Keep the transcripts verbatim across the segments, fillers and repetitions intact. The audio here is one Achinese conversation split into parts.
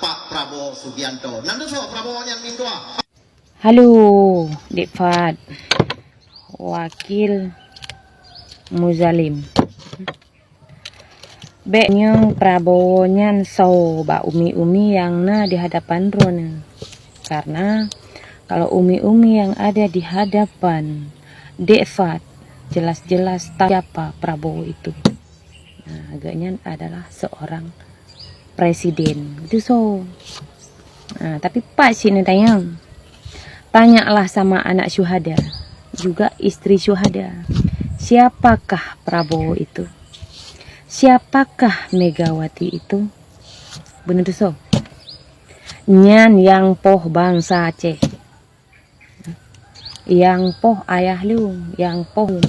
Pak Prabowo Subianto. Nan teusoe Prabowo nyan mintua. Halo, Dek Fad. Wakil Muzalim. Bèk nyang Prabowo nyan soe bak umi-umi nyang na di hadapan droeneuh. Karena kalau umi-umi yang ada di hadapan Dek Fad, jelas-jelas tahu siapa Prabowo itu. Nah, agaknya adalah seorang presiden. Itu so. Nah, tapi pat cit neutanyong. Tanyalah sama anak syuhada, juga istri syuhada. Siapakah Prabowo itu? Siapakah Megawati itu? Bener tu so. Nyan yang poh bangsa Aceh. Yang poh ayah lu, yang poh.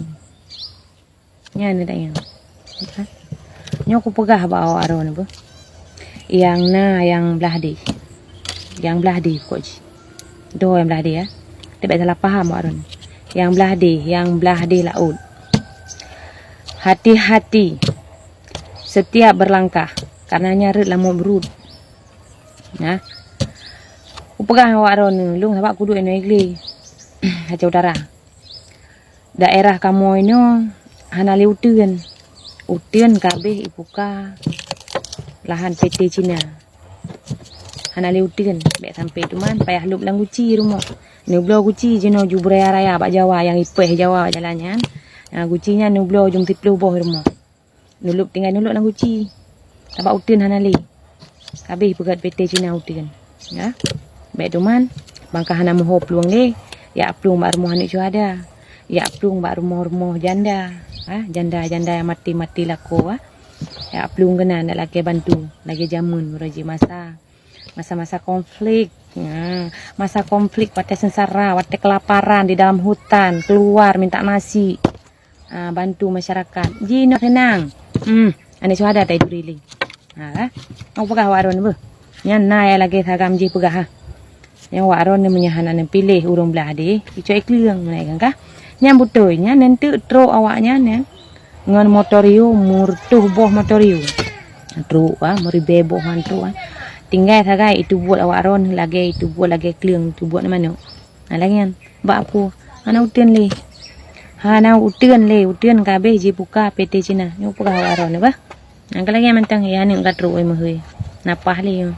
Nyan dak nyan. Nyoe kupeugah bak awak droeneuh beuh. Nyang na nyang blah deh. Nyang blah deh pokok jih. Doh nyang blah deh ya. Teubiet salah paham awak droeneuh. Nyang blah deh, nyang blah deh laôt. Hati-hati setiap berlangkah, karena nyan rot lam mubrut. Nah. Kupeugah awak droeneuh, lôn sabab kuduek inoe Igle. Aceh Utara. Daerah kamoe nyoe hana lé uteuen. Uteuen ka abéh ipuka lahan P T Cina. Hana lé uteuen, bèk sampai teuma payah lôb lam guci rumoh. Neubloe guci jinoe ju beuraya-raya bak Jawa nyang ipèh Jawa bak jalan nyan. Nah, guci nyan neubloe jeuem siplôh boh rumoh. Neulôb tinggai neulôb lam guci. Sabab uteuen hana lé. Ka abéh peugöt P T Cina uteuen. Ya. Bèk teuma, ban ka hana meuho plueng lé, jak plueng bak rumoh aneuk syuhada. Jak plueng bak rumoh-rumoh janda. Ha, janda-janda nyang maté-maté lakoe, ha. Jak plueng keunan, dak lakèe bantu, lagèe jameun uroe jih masa, masa-masa konflik. Ha, masa konflik, watèe sengsara, watèe kelaparan di dalam hutan, keluar minta nasi. Ah, bantu masyarakat. Jinoe seunang. Hmm, aneuk syuhada tai duri lé. Ha, kan? Awak peugah awak droeneuh beuh. Nyan na nyang lagèe sagam jih peugah, ha. Nyang awak droeneuh meunyoe hana neupiléh ureueng blah deh, icok ikleueng, meunyo kan kah? Nyan beutôi, nyan neunteuk trok awak nyan, nyan. Ngon motor Rio, meureutoh boh motor Rio. Trok, ha, meuribèe boh nyan trok, ha. Tinggai sagai itubuet awak droeneuh lagèe itubuet lagèe kleueng, itubuet manok. Nah, lagèe nyan. Bak aku, hana uteuen lé. Hana uteuen lé, uteuen ka abéh jipuka P T Cina. Nyoe peugah awak droeneuh beuh. Nyang ka lagèe mantong, ya aneuk ka trok, weh, meuhôi. Napah lé.